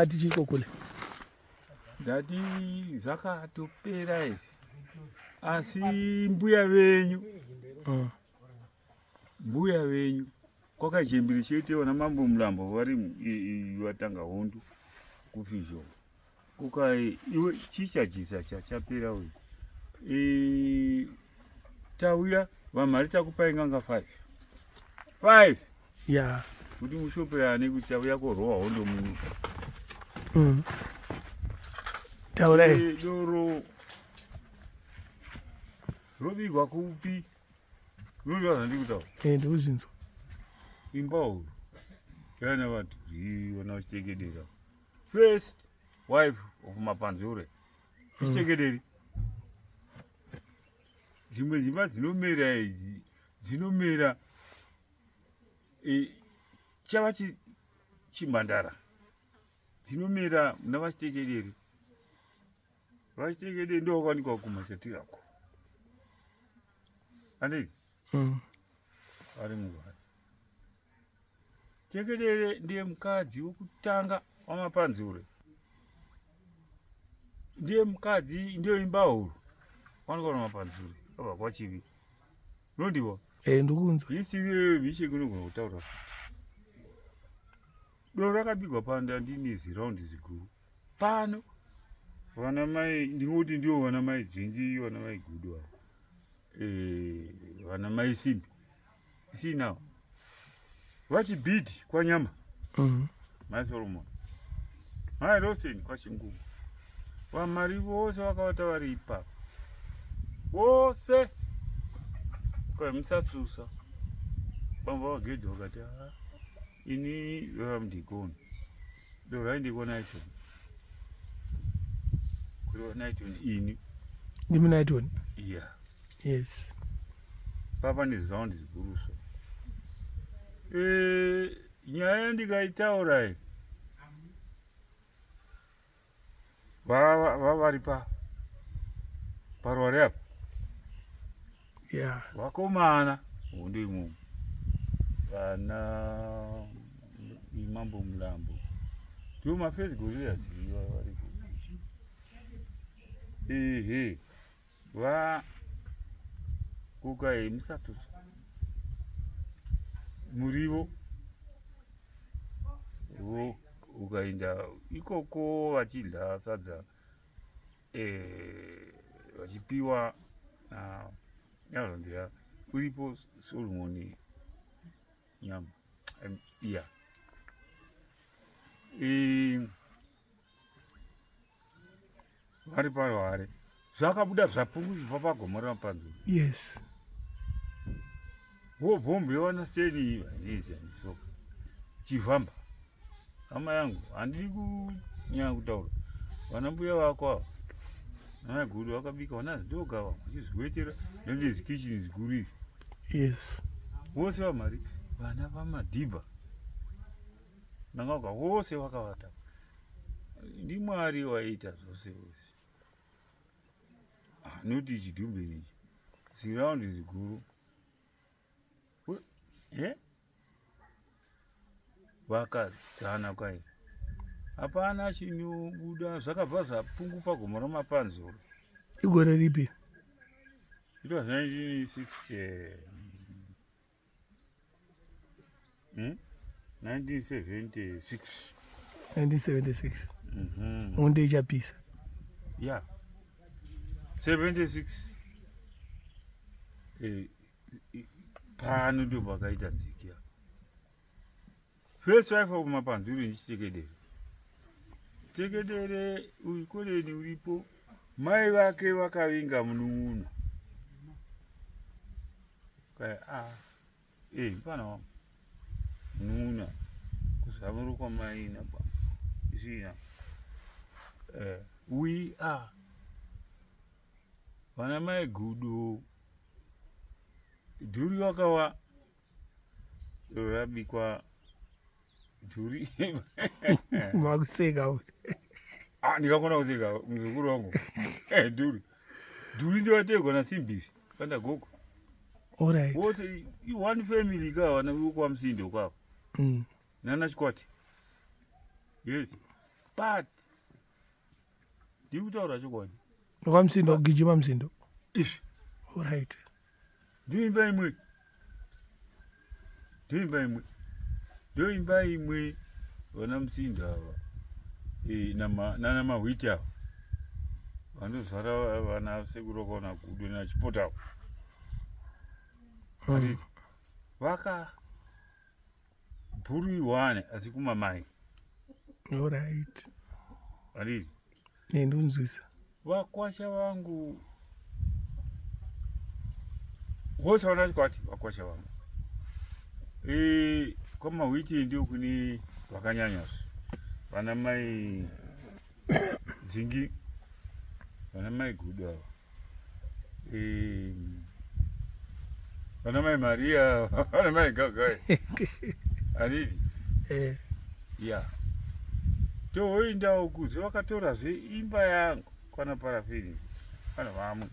Ati chiko kule. Ndati zvakatopera izvi. Asi mbuya venyu. Mbuya venyu kwakachembere chete vana mambo Mulambo vari vatanga hondo kufizho. Kukai iwe chichajisa chachapera uyu. E, tauya vamhari takupai nganga 5. 5. Yeah. Kuti mushoperane kuti tauya korwa hondo muno. Taurai. E, doro robigwa kupi? Unonzwa zvandiri kutaura? Eh, ndikuzvinzwa. Imba huru. Yana vanhu vana vachitekedera. First wife of Mapanzure. Chitekederi. Dzimwe dzimba dzinomera idzi dzinomera e, chava chimhandara dzinomera muna vachitekederi. Vachitekederi ndo vakawanikwa kumachatirako. Andei? Ari mukadzi. Tekedere ndiye mukadzi wokutanga wamapanzure. Ndiye mukadzi ndiyo imba huru. Wanikwa namapanzure. Abva kwachivi. Unondiwa? Eh, ndikunzwa. Isiwe mishe kunogona kutaura futi. Doro rakabikwa pano ndini ziraundi ziguru. Pano vana mai ndingoti ndiwo vana mai dzingi vana mai gudu ava. Eh, vana mai simbi. See now. Vachibhidhi kwanyama. Mai Solomon. Mai Rosin kwachinguva. Vamari vose vakavata vari ipapo. Vose. Kwa musatsusa. Bamba vagedhi vakati ah, ini vamudhikoni. Doro raindikona icho. Kureva Naiton ini. Ndimi Naiton? Yeah. Yes. Papa nezaundi ziguru so. Eh, nyaya ndikaitaura iyi. Vavari pa parware apa. Yeah. Vakomana hondo imomo. Vana Mambo Mulambo. Ndiwo mafirst gorillas vari ku. Ehe. Va kuka musatusa. Murivo. Wo ukaenda ikoko vachidya sadza eh, vachipiwa na nyazvanzira uripo Solomon nyama iya vari parware zvakabuda zvapungu zvibva pagomo ramapanzuro. Yes. Wo bhombi yewana steni so chivhamba hama yangu handidi kunyanya kutaura vana mbuya vako ava namai gudu vakabika vana zidoga vamwe vachizviwetera nenge zvikichini zvikuru izvi. Yes. Vose vamhari vana vamadhibha nangauka vose vakavata ndimwari waiita zvose izvi. Ah, noti chidhumbeni ichi ziraundi ziguru eh? Vakadzana kwai hapana chinobuda zvakabva zvapungu pagomo ramapanzuro. Igore ripi? It was 1960, 1976. 1976. Hondo ichapisa. Yeah. 76. Eh, pano ndo pakaita nziki apa. First wife of Mapanzure ndiChitekedere. Tekedere uyu koleni uripo mai vake vakavinga munun'una. Kaya ah eh mfana wangu munun'una kuzamuro kwamai nababa. Isina. Eh, we are vana mai gudo dhuri wakawa rabikwa dhuri. Makuseka uyu. Ah, ndikakona kuseka muzukuru wangu. Eh, dhuri dhuri ndiwategwa nasimbiri kanda gogo. Alright. Vose one family ka vana vekwamusindo kwavo. Nana chikwati. Yes. But ndiri kutaura chokwadi. KwaMusindo, kugijima Musindo. Izvi. Alright. Ndoimba imwe, ndoimba imwe, ndoimba imwe. Vana Musindo ava nana Mahwiti ava vanozvara vana sekuru vakaona gudo nachipota avo. Vaka bhuru iwane asi kumamai. Alright. Handiti? Nendonzwisa. Vakwasha vangu vose vana chikwati, vakwasha vangu kwamahwiti ndio kune vakanyanya vana mai Dzingi, vana mai Gudo ava, vana mai Maria, vana mai Gagai, handiti? Eh. Ya, tohoindawo kuze vakatorazve imba yangu kwana Parafini, vana vamwe,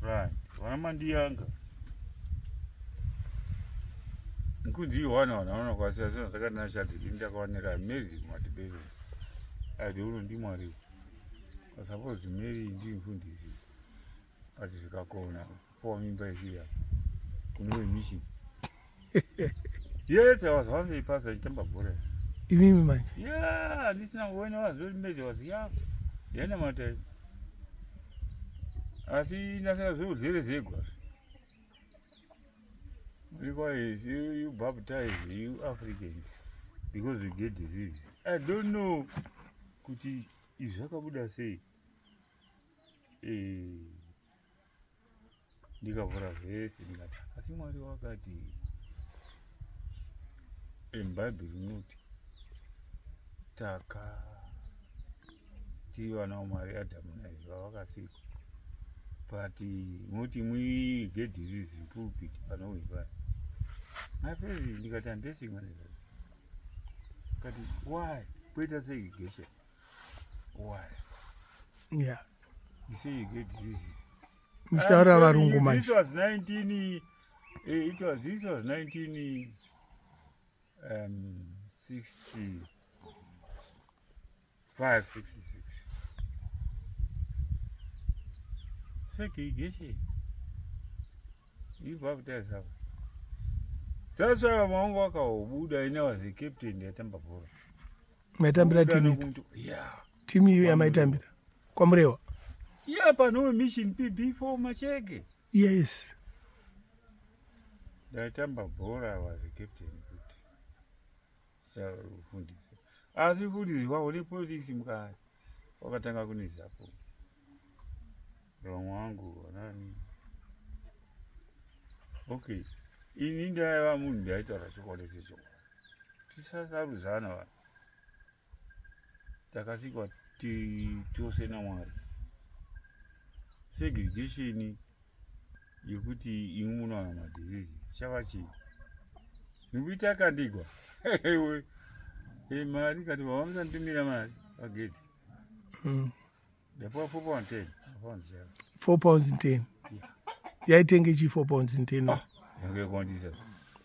right, vana Mandiyanga nkunzi iwana vanhu vanokwanisa zvinhu zvakati nashatiri. Ndakawanira Mary kumatiberi aidi uno ndimwari. Suppose Mary ndimufundisi, but zvikakona kupuwa mimba isiya kune mission. Yes, I was once a pastor achitamba bhora. Imimi manje? Yeah, ndisina kuona wazori Mary was young. Yanamata. Asi ndasaka zveurwere zegwa. Because you baptize you Africans because you get disease. I don't know kuti izvi zvakabuda sei. Ndikavhura vhesi ndikati, asi Mwari wakati mubhaibheri rinoti taka tiri vana vaMwari, Adhamu naEvha vakasikwa, but moti muige disease pulpit panouipai my friend. Ndikati handesi mwana, kati why kuita segregation, why? You say you get disease. Muchitaurira varungu manje. This was 19 it was this was 19 65 66 segregation. You baptize ava. That's why vamwe vangu vakabuda. Ine was a captain, ndaitamba bhora. Maitambira timu ipi? Yeah. Timu iyo yamaitambira kwaMurewa? Yeah, pano mission PB4 Macheke. Ndaitamba bhora, was a captain kuti safundisi, asi fundisi wavo nepolitics mukati wakatanga kunizapo vamwe vangu vanani. Okay, ini ndaiva munhu ndaitaura chokwadi sechokwadi. Tisasaruzana, vanhu takasikwa tose naMwari. Segregation yekuti imwe munowana madisease chava chii? Nekuti akandigwa mari kati vavamusanditumira mari pagedhi. Ndapuwa 4 pound 10 pounds. 4 pounds 10? Yaitenge chi 4 pounds 10? Yanga yakuwandisa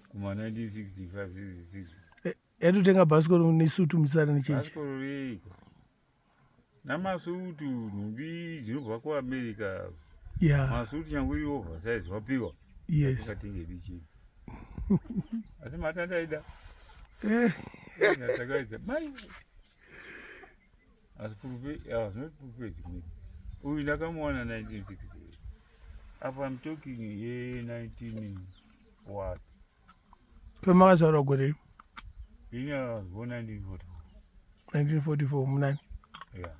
kuma 1965 66. Yaitotenga bhasikoro nesutu musara nechechi. Bhasikoro reiko namasutu, nhumbi dzinobva kuAmerica. Masutu nyange iri oversize wapiwa. Tingatengepi chii? Asi mata ndaida. Takaita mai, asi I was not prepared. Me uyu ndakamuwana 1968. Apa I'm talking ye 19 what? Pamakazvarwa gore? Ini I was born 1944. 1944 munani? Yeah,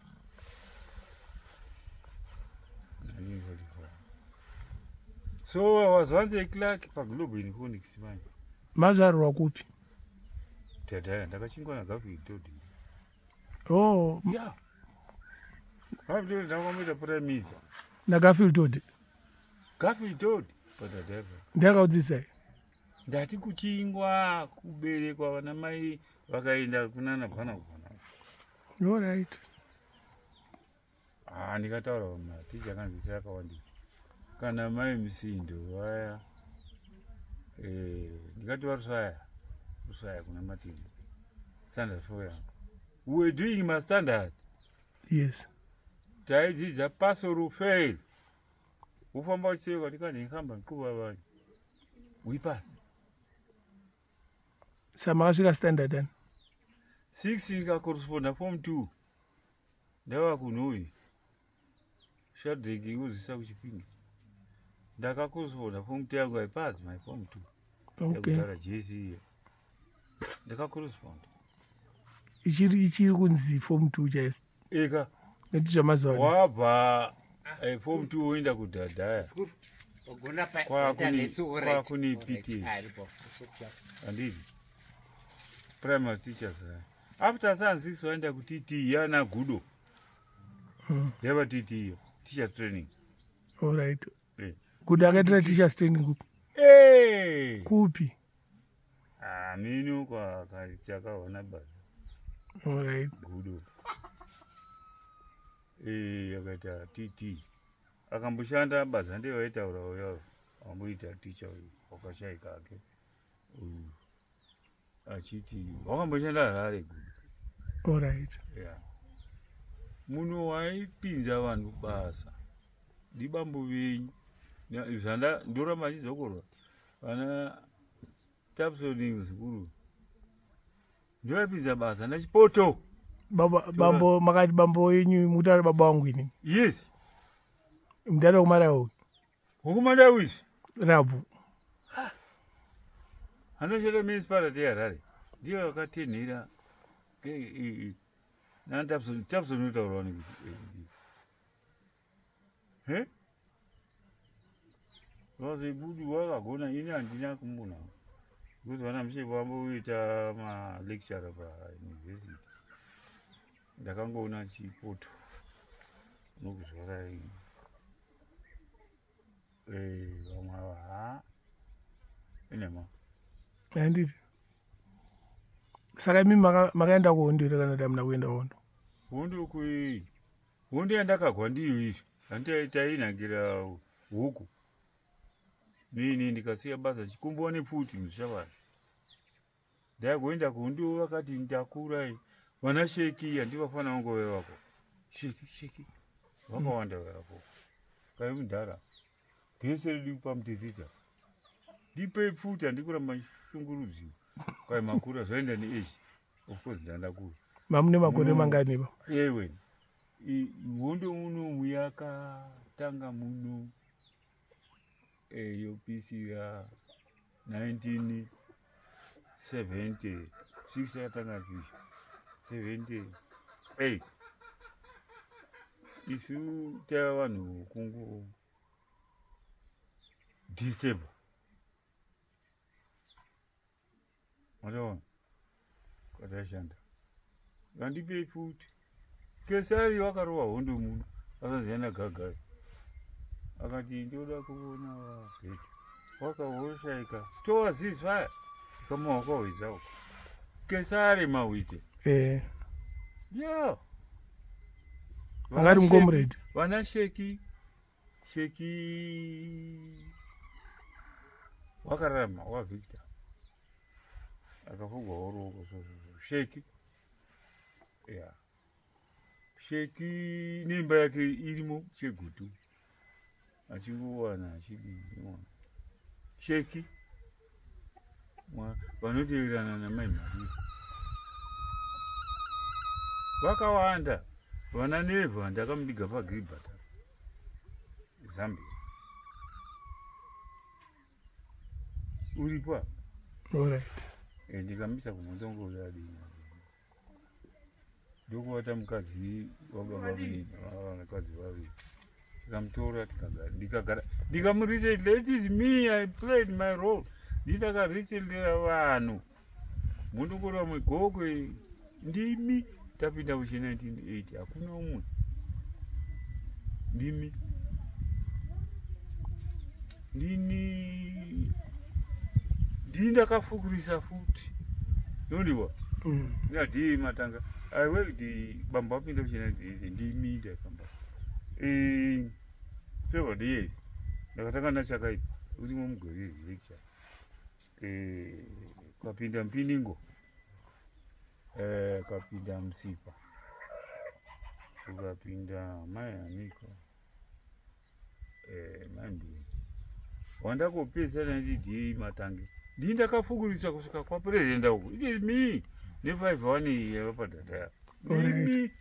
1944. So I was once a clerk paGlobal in Phoenix manje. Mazvarwa kupi? Tadhaya ndakachingwa naGarfield Todd. Oh. Yeah, Garfield Todd, ndakamuita prime minister. NaGarfield Todd? Garfield Todd patadhaya. Ndakaudzisai? Ndati kuchingwa, kuberekwa, vana mai vakaenda kunana bwana bwana. Alright. Ah, ndikataura maticha akanzwisisa akawandisa, kana mai Musindo vaya. Ndikati varusaya rusaya kuna Matimbo standard four yangu. We were doing mastandard. Yes. Taidzidza pass or fail. Ufamba uchiseka tikani ngihamba ngiqhuba abanye. We pass. Saka makasvika standard ani? 6 ndikakorresponda form 2. Ndava kunoi. Shadrack uzisa kuchipinge. Ndakakorresponda form 2 yangu, I passed my form 2. Okay. Yakudhara JC. Ndakakorresponda. Ichiri kunzi form 2 chaiso. Eka. Nekuti zvamazuva ano. Wabva form 2 woenda kudhadhaya. Sekuru, wagona pa Kwakuni- internet, alright. kwakuni Alright. PTA. Ah, ripo. Handiti primary teachers aya after san 6 waenda kuTT yana gudo. Yava TT iyo teacher training. All right. Eh. Kuti akaitira teachers training kupi? Eh! Kupi? Ah, mini kwakachakaona basa. All right. Gudo. Eh, akaita TT, akamboshanda basa ndiye waitaura uyo amboita teacher uyu wakashaika ake uyu achiti wakamboshanda Harare, Gudo. All right. Yeah. Muno waipinza vanhu basa ndibambo venyu. Zvanda ndoramba achidzokorwa vana Tapson muzukuru ndovaipinza basa nachipoto. Baba, bambo, makati bambo wenyu mutaura baba wangu inini? Yes. Mudhara wekuMarawi? Hukumandawisi. Rabvu. Anoshanda municipality yeHarare, ndiyo vakatenhera naTapson. Tapson unotaurawo nekuti he vazebudu wakagona, ini handina kumbonawo because vana mushepo vamboita malecturer pauniversity, ndakangoona chipoto nokuzvarai vamwe ava ha inema. Handiti saka imi makaenda kuhondo here kana kuti hamuna kuenda kuhondo? Hondo kui hondo yandakagwa ndiyo izvi handiti tainhangira huku nini, ndikasiya basa chikumbiwa nepfuti mushavari, ndagoenda kuhondo vakati ndakurai vana Sheki, handivafana vangu vevako Sheki, Sheki vakawanda vevako kai mudhara bhese redu pamutezita ndipei pfuti, handikuramba shungurudziwa kai makura zvaenda neage, of course ndandakura. Mamune makore No. mangani pa? Ewe, hondo munomu yakatanga muno yopisira 1976, yakatanga pisha 78. Isu taiva vanhu kungo disturb, mataona kwataishanda vandipei futi. Kesari wakarova hondo muno akaziyana Gagari akati ndoda kuona vabheti wakahoshaika towazizvaya kama wakawedza uko Kesari Mawite. Ya. Makati mucomrade? Vana Sheki, Sheki wakararama waVictor akafugwa ruoko. Sheki ya Sheki neimba yake irimo Chegutu achingowana achidii Sheki vanoteverana namai Maria vakawanda vana Nevha ndakamudiga paGribhata Zambia uripo apa. Alright. Ndikamisa kumudongo yadini ndokuvata mukadzi wababa vakadzi vaviri tikamutora tikagara ndikagara ndikamuresettle. It is me, I played my role, nditakaresettlera vanhu mundongoreva mwegokwe ndimi tapinda kuchi 1980 hakuna umwe ndimi ndini ndini ndakafukurisa futi nondiwa. Ndinadii matanga I worked bamba wapinda kuchi 1980 ndimi ndakamba several years ndakatanga nachakaipa urimo mugore lecture kwapinda Mpiningo. Ukapinda Musipa, ukapinda mai aniko, mai Mbiri, wandakopedzisa ndidii Matange, ndii ndakafugurisa kusvika kwaPurezidenda uku. It is me ne51 yava padhata ya ndimi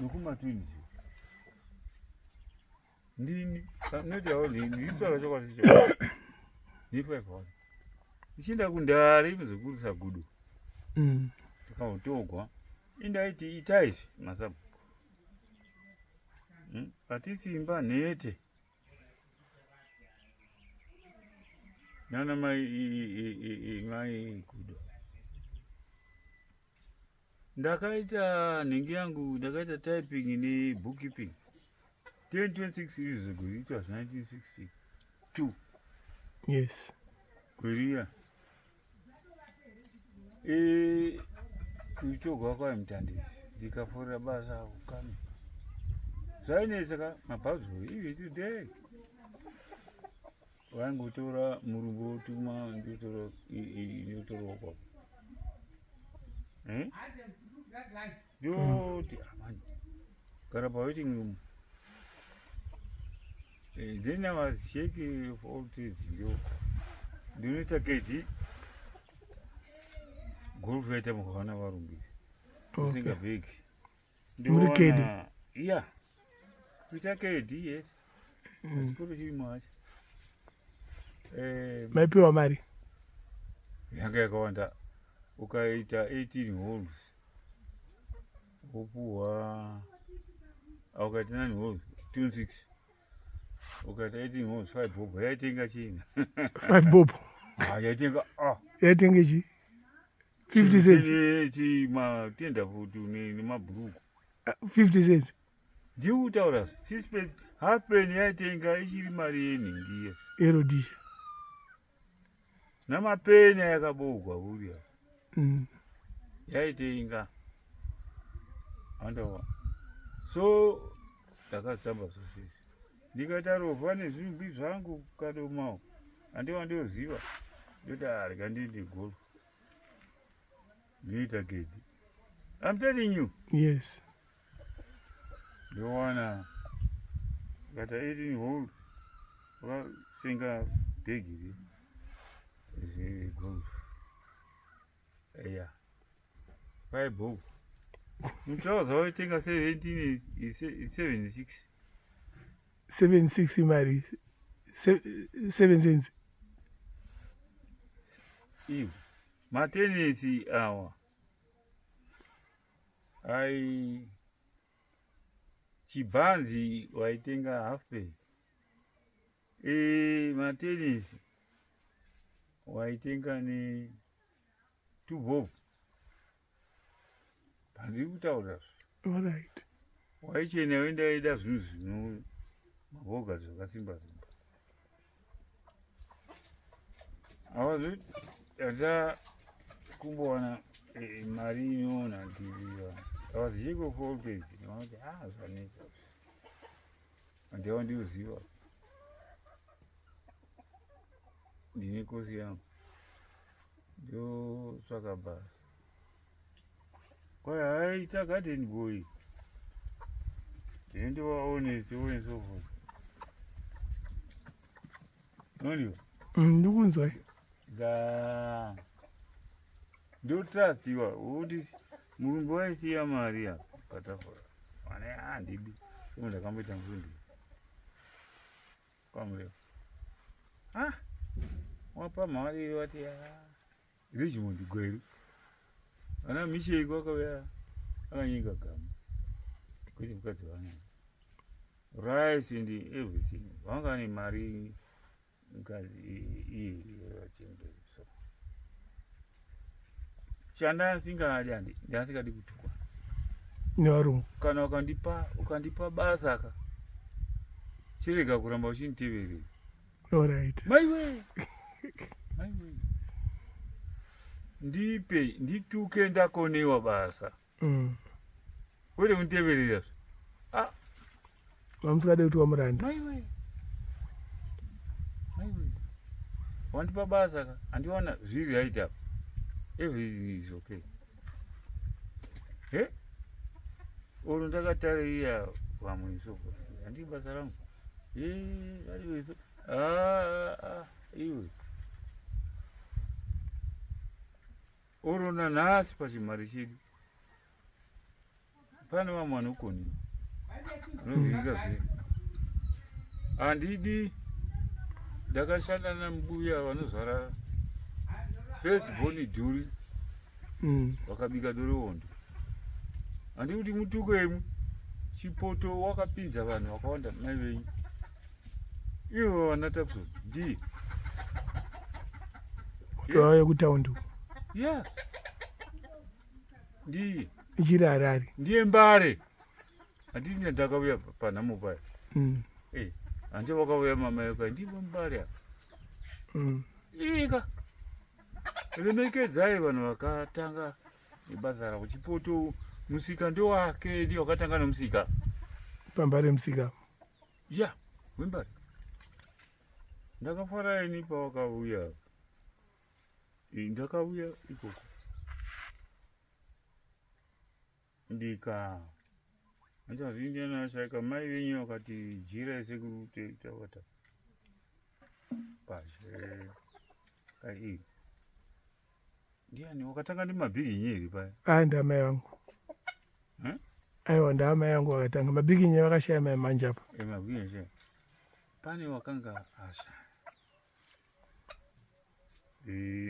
nekumatwins ndini notawo nditaura chokwadi chokwadi ne51 ichienda kundare inozokurisa gudo. Tikahotogwa indaiti itai izvi masabhuku. Patisimba nhete nana mai mai gudo. Ndakaita nhingi yangu, ndakaita typing nebookkeeping 1026 years ago. It was 1962. Kweriya kuitogwa kwaimutandisi, ndikaforera basa kukame zvainetsa ka mabhazi. Even today vaingotora murumbo wotuma, ndotora ndotorawo kwapo. Ndoti amani gara pawaiting room. Then I was shaking of all trades. Ndo ndinoita caddy, golf yaita mukaona varumbi usingabheki. Muri caddy? Yeah, kuita caddy, yes. Chikoro chiri macho. Maipiwa mari? Yanga yakawanda. Ukaita 18 holes wopuhwa, ukaita 9 holes 26, ukaita 18 holes 5 bob. Yaitenga china. 5 bob? Ah, yaitenga, ah. Yaitenga chi 50 cents? Chimatenda futi nemabhuruku. 50 cents? Ndikutaura sixpence, halfpenny yaitenga ichiri mari yenhingiya. Erodisha. Namapeni yakabogwa uriya. Yaitenga andova. So ndakazitamba zvose izvi, ndikaita rovha nezvimbi zvangu kadomawo handiwa ndoziva, ndoti arega ndiende golf, ndinoita caddy. I'm telling you. Ndowana kata 18 hole, wakasenga bhegi regolf eya, 5 bob. Mutrauza waitenga 1776. 76 imari 7 cents. Iwo matenisi awa ai chibhanzi waitenga half pay. Matenisi waitenga ne 2 bob. Handiri kutaura. Waichena wendaida zvinhu zvino maboga zvakasimba simba awazo ata kumbowana mari inoona ndiriwa awazijeko folpage ndinoona ah zvanetsa, handiwa ndioziva ndine kosi yangu, ndotsvaka basa. Kwai haita garden boy, ndinondova honest on so forth. Noniwa. Ndikunzwai. Ga ndotrustiwa kuti murungu waisiya mari apa patafura ane handidi somo. Ndakamboita mufundisi kwamureva. Ah, wapa mari, wati ah, Richmond Gweru ana Misheki wakauya akanyika gama kwete mukadzi vana rice and everything, vanga ne mari mukadzi iye vachembere. So chandasingadi handi ndasingadi kutukwa nevarungu. Kana ukandipa basa ka, chirega kuramba uchinditeverera. Maiwe, maiwe, ndipe ndituke ndakonewa basa. Kwete kunditeverera. Ah. Mamusingade kuti wamuranda. Maiwe, maiwe, wandipa basa ka, handiwana zviri right apa. Everything is okay. He? Oro ndakatariya vamwe so handi basa rangu. Eh, ari so. Ah, ah, iwe. Oro nanhasi pachimari chedu. Pane vamwe vanokoniwa. Vanovhirika vhiri. Handidi ndakashanda nambuya vanozvara first born dhuri vakabika doro hondo. Handidi kuti mutuke imwe chipoto wakapinza vanhu vakawanda mai venyu. Ivo vana Tapson ndiye. Kutouya kutaundi uko. Yeah. Ndiye. Ichiri Harare. Ndiye Mbare. Handiti ndakauya panhamo paya. Eh, handi wakauya mama yako ndipo Mbare apa. Ika. Remekedzai vanhu vakatanga nebasa ravo. Chipoto musika ndowake ndiye wakatanga nomusika. Pambare musika. Ya, wembare. Ndakafara ini pawakauya. Ndakauya ikoko. Ndika achazindiana shaika mai venyu vakati jira sekuru tawata pashe kai ndiani wakatanga ndimabhiginyi here paya? Ah, ndamai vangu. Aiwa, ndaamai vangu vakatanga mabhiginyi, vakashaya mai manje apa. Mabhiginyi shaya pane wakanga ashaya.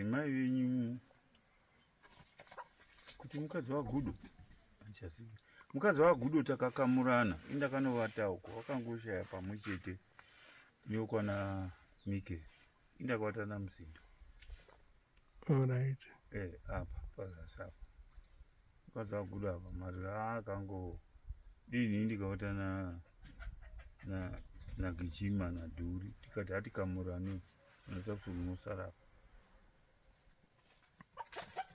Mai venyu kuti mukadzi waGudo handichazivi mukadzi waGudo takakamurana indakanovata uko wakangoshaya pamwe chete neokwana Mike indakavata naMusindo. Alright. Apa pazasi apa mukadzi waGudo apa mari akango dini ndikavata na na naGichima naDhuri tikati hatikamurane natapfurunosara apa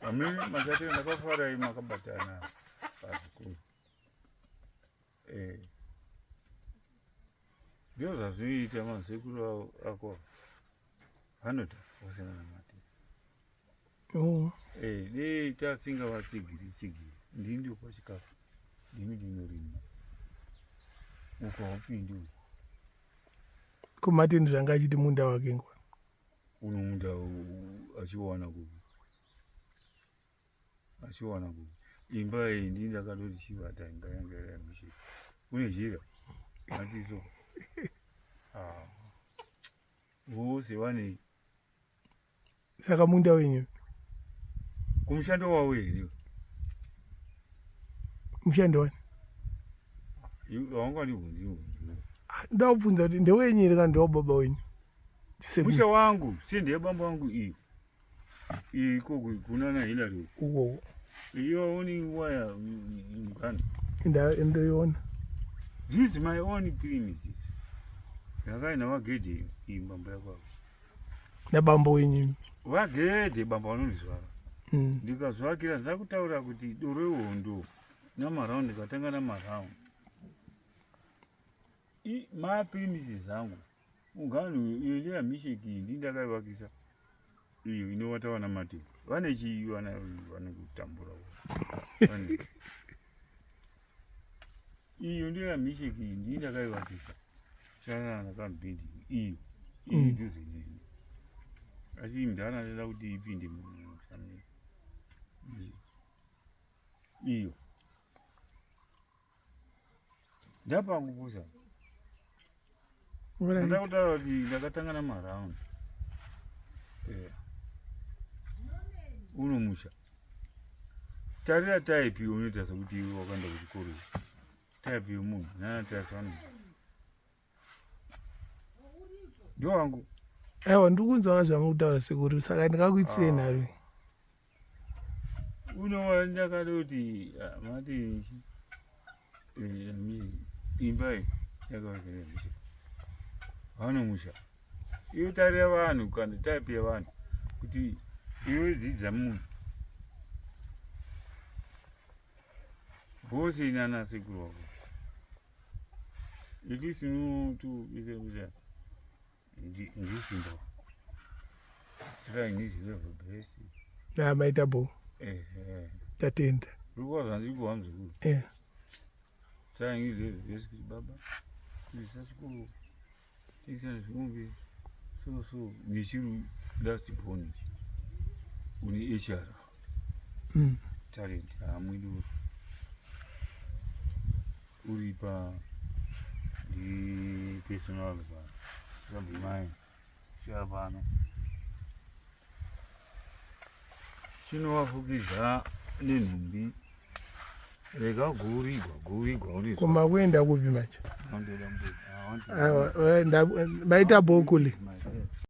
amini machati ndakafarai makabatana pazvikuru. Ndizvo zvazvinoita masekuru ako vanoda vasina namate. Oh. Dei tasingavatsigiri tsigiri ndini ndopa chikafu ndini ndinorima uko haupindi uko. Kumatindi zvanga achiti munda wake ngwa. Uno munda achiwana kupi? Achiwana kupi? Imba iyi ndini ndakatoti chivata imba yangu yari yamuchira. Une jira? Atiso. Ah. Vose vane Saka munda wenyu kumushando wavo here? Mushando wani? Haungandibvunzi mubvunzo. Ndakubvunza kuti ndewenyu here kana ndewababa wenyu? Sekuru. Musha wangu sende yabambo wangu iyo. Iyi ikoko kuna na Hillary. Uko. Iyo oni waya mugano. Ndoiona. This is my own premises. Yakaina vagedhe iyi mbambo yako. Nabambo wenyu. Vagedhe bambo vanondizvara. Ndikazvakira ndakutaura kuti doro ihondo namaraundi ndikatanga namaraundi. Mapremises angu. Ungano iyo ndeyamisheki iyi ndindakaivakisa. Iyo inovata vana Mati. Vane chii vana vanokutambura. Iyo ndeyamisheki iyi ndindakaivakisa. Chana nakambindi iyo. Iyi dhuze neni. Asi mndana ndada kuti ipinde musamiri. Iyo. Ndapangu kusa. Ndakutaura kuti ndakatanga namaraundi. Uno musha. Tarira type unoita sekuti iwe wakaenda kuchikoro. Type yemunhu nana type ano. Ndio wangu. Aiwa, ndiri kunzwa zvamuri kutaura sekuru, saka ndingakuitirei nharo. Uno ndakadoti mati imba iyi yakavakira musha. Vano musha. Iwe tarira vanhu kana type yevanhu kuti iwe dzidza munhu. Vose nana sekuru wako. It is no to is ndisimba. Saka ini zvinobva best. Na maita bo. Ehe. Tatenda. Rikuwa zvandiri kuwa muzukuru. Eh. Taingizve vhesi kuti baba kuisa chikoro tengesa zvombe so so nechiru last born ichi une HR talent haamwidi uri uri pa ndi personal pa zvabvimai pano chinovafukidza nenhumbi rega gurigwa gurigwa uri Kumakuenda kupi manje? Aiwa, maita bhokuli.